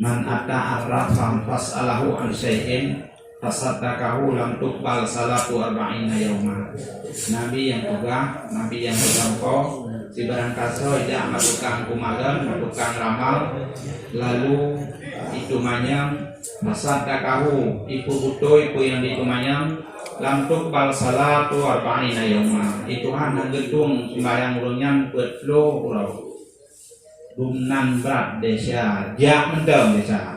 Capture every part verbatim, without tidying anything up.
"Man ata arrafan fas'alahu an syai'in fasaddaqahu lam tuqbal salatu arba'ina yauma." Nabi nyang peugah, Nabi nyang meusampoe, sibarang kasoe jak bak tukang kumalon, bak tukang ramal, lalu iteumanyong, fasaddaqahu, ipeubeutôi peue nyang diteumanyong, lam tuqbal salatu arba'ina yauma. Itu Tuhan hana geutueng sembahyang ureuëng nyan peuet ploh uroe. Dumnan brat desya, jak mantong desya.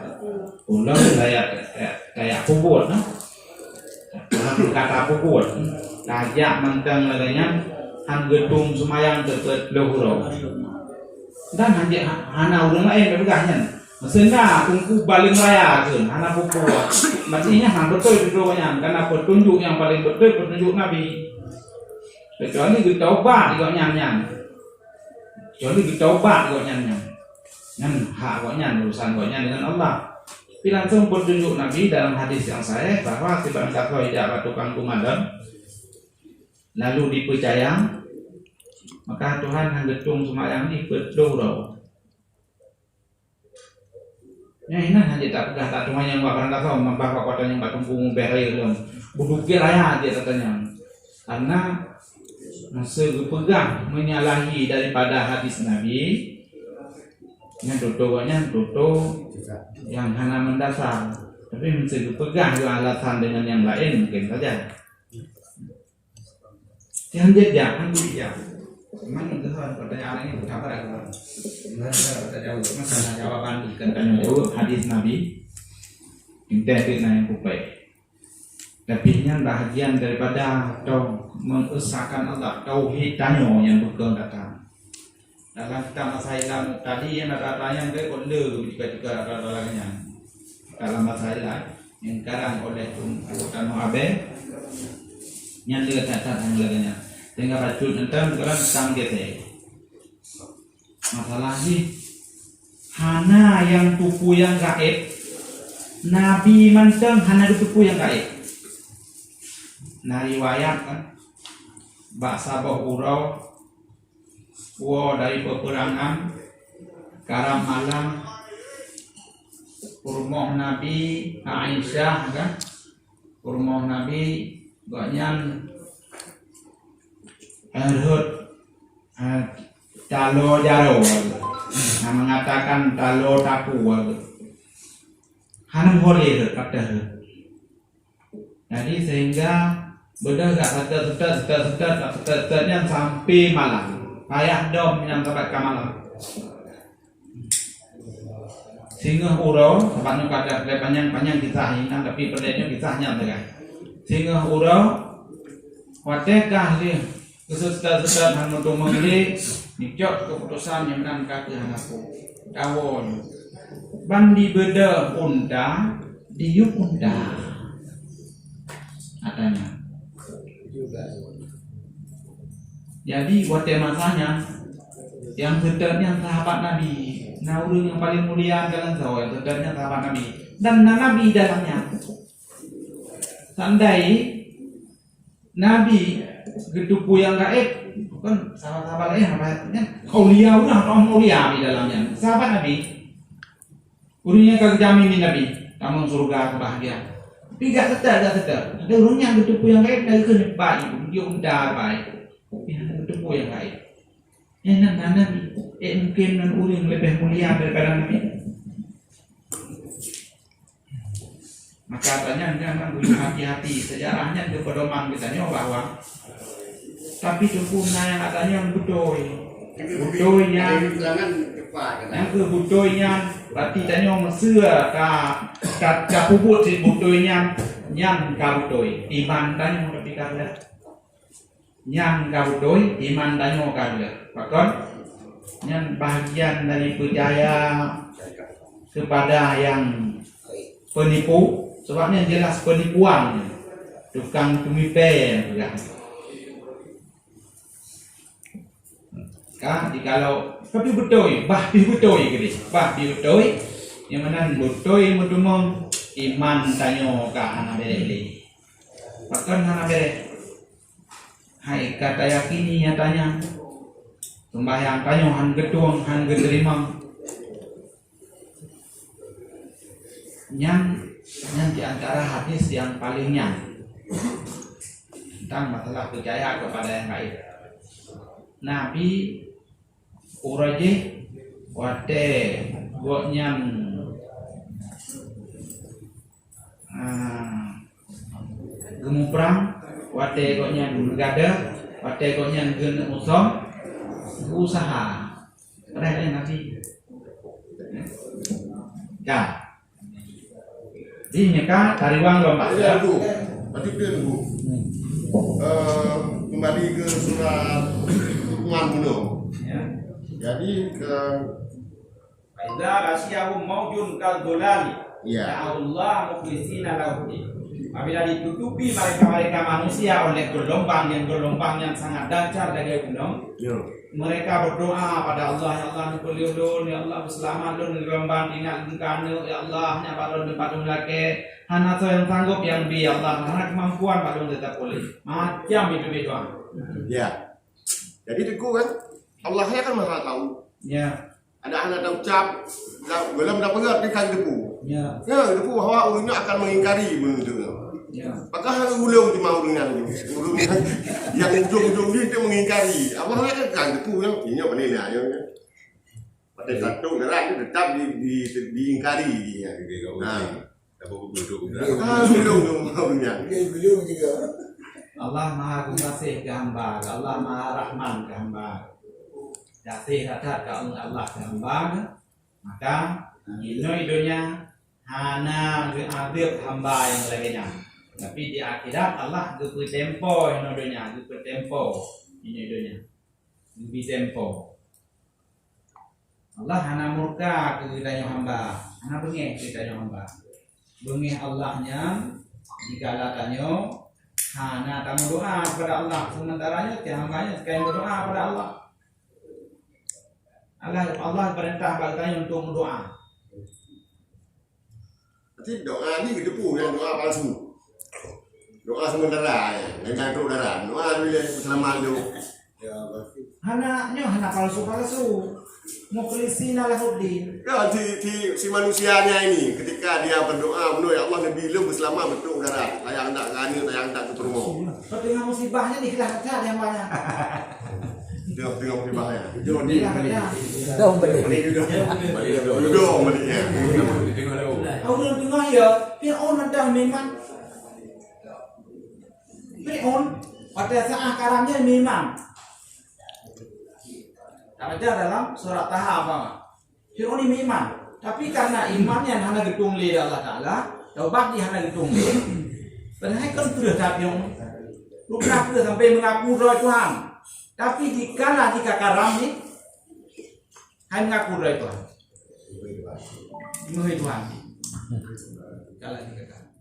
Ulôn tajak, tajak peubuet, nah. Lam kata peubuet, tajak mantong lagée nyan, han geutueng seumayang teupeuet ploh uroe. Dan hanjeuet ha-, hana ureuëng laén peugah nyan. Meuseunan teungku baleng raya kheun, hana peubuet. Berarti nyan han beutôi tutoe nyan, karena peutunjuk nyang paleng beutôi peutunjuk Nabi. Kecuali geutaubat gobnyan nyan. Kecuali geutaubat gobnyan nyan. Nyan hak gobnyan, urusan gobnyan dengan Allah. Tapi langsung peutunjuk Nabi dalam hadis nyang sahih bahwa sibarang kasoe jak bak tukang kumalon, lalu dipeucaya, maka Tuhan han geutueng seumayang jih peuet ploh uroe. Nyan inan hana tapeugah that teuma nyang bak barang gasoe, mambah bak kota nyang bak tumpu mubéh raya lom. Beudugét raya jih kata nyan. Karena meuseu geupeugah menyalahi daripada hadis Nabi, nyan tutoe gobnyan tutoe nyang hana meudasar. Tapi meuseu geupeugah jih alasan dengan nyang laén, mungkin saja. Nyang jejak, nyang jejak. Memang itu soal pertanyaan ini, kenapa aku? Kenapa tak jawab? Masalah jawaban ikan tanya jawab hadis Nabi. Indah tu na nyang kupai. Tapi nyan bahagian daripada tau mengesahkan Allah, tauhid tanyoe nyang beukong datang. Dalam kitab Masail Mu'tadi nyang ada tanya ke, oh, le, ketika-ketika ada lagi nyan. Dalam Masail nyang karang oleh Teungku Tanoh Abee, nyan le that-that nyang lagée nyan. Sehingga bacut nyan tam, sekarang tam geutek. Masalah jih, hana nyang tupu nyang gaéb. Nabi mantong hana geuteupu nyang gaéb. Na riwayat kan, bak saboh uroe, woe dari peperangan, karab malam, peurumoh Nabi, Aisyah kan, peurumoh Nabi, gobnyan, eh, rhot, eh, taloe jaroe, na meungatakan taloe tapu, hana meuhôi rhot, ka teuh rhot. Jadi sehingga beudôh jak seutôt, seutôt, seutôt, seutôt, seutôt, seutôt nyan sampai malam. Payah dom nyan sabat ka malam. Singoh uroe, sabat nyoe ka that lé panyang-panyang kisah nyan, tapi peureulée nyoe kisah nyan sagai. Singoh uroe, watée ka lheueh geuseutôt-seutôt han meuteumé lé, jicok keuputosan nyang meunan ka keuh hana peue. Tawoe nyoe. Ban dibeudôh unta, diyueb unta. Katanya. Jadi, watée masa nyan, nyang seutôt nyan sahabat Nabi. Na ureuëng nyang paleng mulia dalam sahabat, nyang seutôt nyan sahabat Nabi. Dan na Nabi dalam nyan. Seandai Nabi geuteupu nyang gaéb, kon sahabat-sahabat laén, apa nyan? Aulia ureuëng, atau aulia di dalam nyan. Sahabat Nabi. Ureuëng nyang ka geujamin lé Nabi, tamong syeuruga keubahgiaan. Tapi gak seutôt, gak seutôt. Ada ureuëng nyang geuteupu nyang gaéb, dari keuneuk baik, dia unta baik. Tapi hana geuteupu nyang gaéb. Eh, nan, nan Nabi. Eh, mungkin nan ureuëng leubeh mulia daripada Nabi. Maka tanyan jangan hati-hati. Sejarah nyan geupedoman geutanyoe bahwa, tapi teungku na nyang tanyan beutôi. Beutôi nyan, nyang keu beutôi nyan, berarti tanyoe meuseu ka, ka, ka peubuet cit beutôi nyan, nyan ka beutôi. Iman tanyoe tapi ka rhot. Nyan ka beutôi, iman tanyoe ka rhot. Pakon? Nyan bahagian dari peujaya kepada nyang peunipu, sebab nyan jelas peunipuan. Tukang teumipée peugah. Ka, jikalau, tapi beutôi, bah pih beutôi keudeh. Bah pih beutôi, nyang meunan beutôi meuteumé iman tanyoe ka hana béréh lé. Pakon hana béréh? Hai ka tayakini nyata nyan, seumbahyang tanyoe han geutueng, han geuteurimong. Nyan, nyan di antara hadis nyang paleng nyan tentang masalah percaya kepada yang gaib. Nabi uroe jih watèe gobnyan, ah, geumuprang, watèe gobnyan meugadôh, watèe gobnyan geuneuk musom, geuusaha. Padahai Nabi. Ka. Di nyeka tariwang lom. Ya, Bu. Berarti betul, Bu. Eh, kembali ke surat Luqman dulu. Ya. Jadi, ke Fa idza ghasyiyahum maujun kadz-dzulali, ya, da'awullaha mukhlishina lahuddin. Apabila ditutupi mereka-mereka manusia oleh gelombang yang, gelombang yang sangat dahsyat lagèe gunong, ya, mereka berdoa pada Allah, "Ya Allah, neupeulheueh lôn, ya Allah, peuseulamat lôn di gelombang, ingat lôn keu aneuk, ya Allah, nyak bak lôn teumpat lôn lakèe, hana soe nyang sanggob nyang bi, ya Allah, hana keumampuan bak lôn teutap puléh." Macam itu dia doa. Ya. Jadi, Teungku, kan, Allah kan Maha Tahu. Ya. Ada hana taucap, dah, belum dah peugah, tapi ka geuteupeue. Ya. Ya, geuteupeue bahwa ureueng nyan akan mengingkari benda tu. Ya. Maka hana ulông cuma ureueng nyan tu. Ureueng nyan yang ujung-ujung dia, dia mengingkari. Apa hal kan, kan geuteupeue, ya. Ini mana dia, ya. Pada satu jalan tu tetap di, di, diingkari dia. Ha. Tapi betul. Ah, belum, belum, belum, ya. Belum juga. Allah Maha Penggasih keu hamba, Allah Maha Rahman keu hamba. Gasih that-that keu Allah keu hamba, maka inoe donya hana geuadeueb hamba nyang lagèe nyan. Tapi di akhirat Allah geupeutempo inoe donya, geupeutempo inoe donya. Geubri tempo. Allah hana murka keu geutanyoe hamba, hana beungéh keu geutanyoe hamba. Beungéh Allah nyan dikala tanyoe hana tameudoa kepada Allah, sementara nyoe teuh hamba nyoe ka meudoa kepada Allah. Allah, Allah peurintah bak geutanyoe untuk meudoa. Tapi doa ni geuteupeue nyang doa palsu. Doa sementara, ya. Memang tu dalam. Doa bila selamat tu. Ya, pasti. Hana, nyoe hana palsu-palsu. Mukhlisina lahuddin. Ya, si, si, si manusianya ini, ketika dia berdoa, "Menurut ya Allah, Nabi lu berselamat betul udara. Saya hendak gani, saya hendak ke rumah." Kau tengok musibahnya ni, ikhlas saja dia banyak. Dia tengok musibahnya. Jom ni. Ikhlas saja. Dah balik. Balik duduk. Balik duduk. Duduk baliknya. Aku dalam tengah ya, Fir'aun ada memang. Fir'aun pada saat karamnya memang. Tak ada dalam surat Taha apa? Fir'aun ni meuiman, tapi karena iman nyan hana geutueng lé Allah Taala, taubat jih hana geutueng lé. Padahai kan peureuh that Fir'aun. Rupanya peureuh sampai mengaku droe Tuhan. Tapi dikala jika karam ni, hai mengaku droe Tuhan. Meuhôi Tuhan. Kala jika karam.